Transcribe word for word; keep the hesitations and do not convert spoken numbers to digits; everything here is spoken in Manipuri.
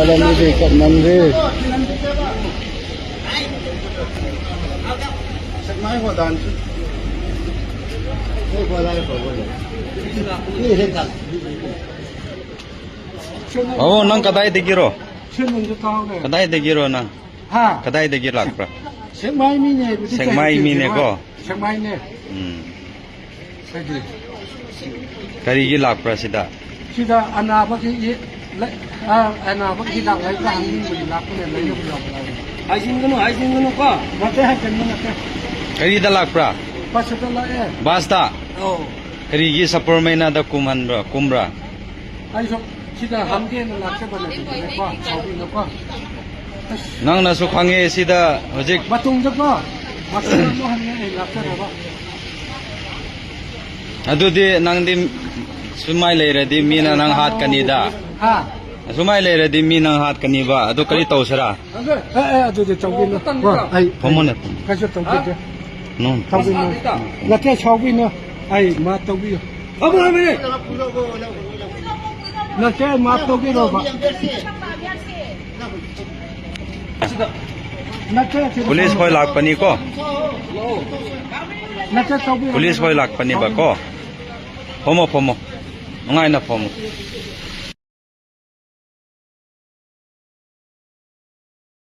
ꯂꯝꯕꯤꯗꯤ ꯀꯠꯃꯟꯗꯦ꯫ ꯑꯣ, ꯅꯪ ꯀꯗꯥꯏꯗꯒꯤꯔꯣ? ꯁꯦꯟꯕꯨꯡꯗ ꯇꯥꯍꯧꯔꯦ꯫ ꯀꯗꯥꯏꯗꯒꯤꯔꯣ ꯅꯪ? ꯍꯥ? ꯀꯗꯥꯏꯗꯒꯤ ꯂꯥꯛꯄ꯭ꯔꯥ? ꯁꯦꯛꯃꯥꯏ ꯃꯤꯅꯦ ꯍꯥꯏꯕꯗꯤ ꯁꯦꯛꯃꯥꯏ ꯀꯩꯅꯣ? ꯃꯤꯅꯦꯀꯣ? ꯁꯦꯛꯃꯥꯏꯅꯦ꯫ ꯎꯝ꯫ ꯍꯥꯏꯗꯤ ꯀꯔꯤꯒꯤ ꯂꯥꯛꯄ꯭ꯔꯥ ꯁꯤꯗ? ꯁꯤꯗ ꯑꯅꯥꯕꯒꯤ ꯂꯩ-, ꯑ, ꯑꯅꯥꯕꯒꯤ ꯍꯤꯗꯥꯛ ꯂꯩꯕ꯭ꯔꯥ ꯍꯪꯅꯤꯡꯕꯒꯤ ꯂꯥꯛꯄꯅꯦ, ꯂꯩꯅꯕ ꯌꯥꯎꯕ꯭ꯔꯥ ꯍꯥꯏꯅ꯫ ꯍꯥꯏꯖꯤꯟꯒꯅꯨ, ꯍꯥꯏꯖꯤꯟꯒꯅꯨꯀꯣ꯫ ꯅꯠꯇꯦ, ꯍꯥꯏꯖꯤꯟꯕ ꯅꯠꯇꯦ꯫ ꯀꯔꯤꯗ ꯂꯥꯛꯄ꯭ꯔꯥ? ꯕꯁꯇ ꯂꯥꯛꯑꯦ꯫ ꯕꯁꯇ? ꯑꯧ꯫ ꯀꯔꯤꯒꯤ ꯁꯄꯣꯔ ꯃꯩꯅꯥꯗ ꯀꯨꯝꯍꯟꯕ꯭ꯔꯥ, ꯀꯨꯝꯕ꯭ꯔꯥ? ꯑꯩꯁꯨ ꯁꯤꯗ ꯍꯪꯒꯦꯅ ꯂꯥꯛꯆꯕꯅꯦ, ꯀꯣ, ꯁꯥꯎꯕꯤꯅꯨꯀꯣ꯫ ꯑꯁ꯫ ꯅꯪꯅꯁꯨ ꯈꯪꯉꯦ ꯁꯤꯗ ꯍꯧꯖꯤꯛ꯫ ꯃꯇꯨꯡꯗꯀꯣ, ꯃꯇꯨꯡꯗ ꯑꯃꯨꯛ ꯍꯟꯅ ꯑꯩ ꯂꯥꯛꯆꯅꯕ꯫ ꯑꯗꯨꯗꯤ ꯅꯪꯗꯤ ꯁꯨꯃꯥꯏ ꯂꯩꯔꯗꯤ ꯃꯤꯅ ꯅꯪ ꯍꯥꯠꯀꯅꯤꯗ꯫ ꯍꯥ? ꯁꯨꯃꯥꯏ ꯂꯩꯔꯗꯤ ꯃꯤ ꯅꯪ ꯍꯥꯠꯀꯅꯤꯕ꯫ ꯑꯗꯨ ꯀꯔꯤ ꯇꯧꯁꯤꯔꯥ? ꯑꯦ, ꯑꯦ, ꯑꯗꯨꯗꯤ ꯇꯧꯕꯤꯅꯨ꯫ ꯀꯣ, ꯑꯩ ꯐꯝꯃꯣꯅꯦ, ꯐꯝꯃꯣ꯫ ꯀꯩꯁꯨ ꯇꯧꯕꯤꯗꯦ꯫ ꯅꯣ꯫ ꯇꯧꯕꯤꯅꯨ꯫ ꯅꯠꯇꯦ, ꯁꯥꯎꯕꯤꯅꯨ꯫ ꯑꯩ ꯃꯥ ꯇꯧꯕꯤꯌꯨ꯫ ꯐꯝꯃꯣ ꯍꯥꯏꯕꯅꯦ꯫ ꯅꯠꯇꯦ, ꯃꯥ ꯇꯧꯕꯤꯔꯣꯕ꯫ ꯅꯠꯇꯦ, ꯁꯤꯗ ꯄꯨꯂꯤꯁ ꯈꯣꯏ ꯂꯥꯛꯄꯅꯤꯀꯣ꯫ ꯅꯠꯇꯦ, ꯇꯧꯕꯤꯔꯣ꯫ ꯄꯨꯂꯤꯁ ꯈꯣꯏ ꯂꯥꯛꯄꯅꯦꯕꯀꯣ꯫ ꯐꯝꯃꯣ, ꯐꯝꯃꯣ꯫ ꯅꯨꯡꯉꯥꯏꯅ ꯐꯝꯃꯣ꯫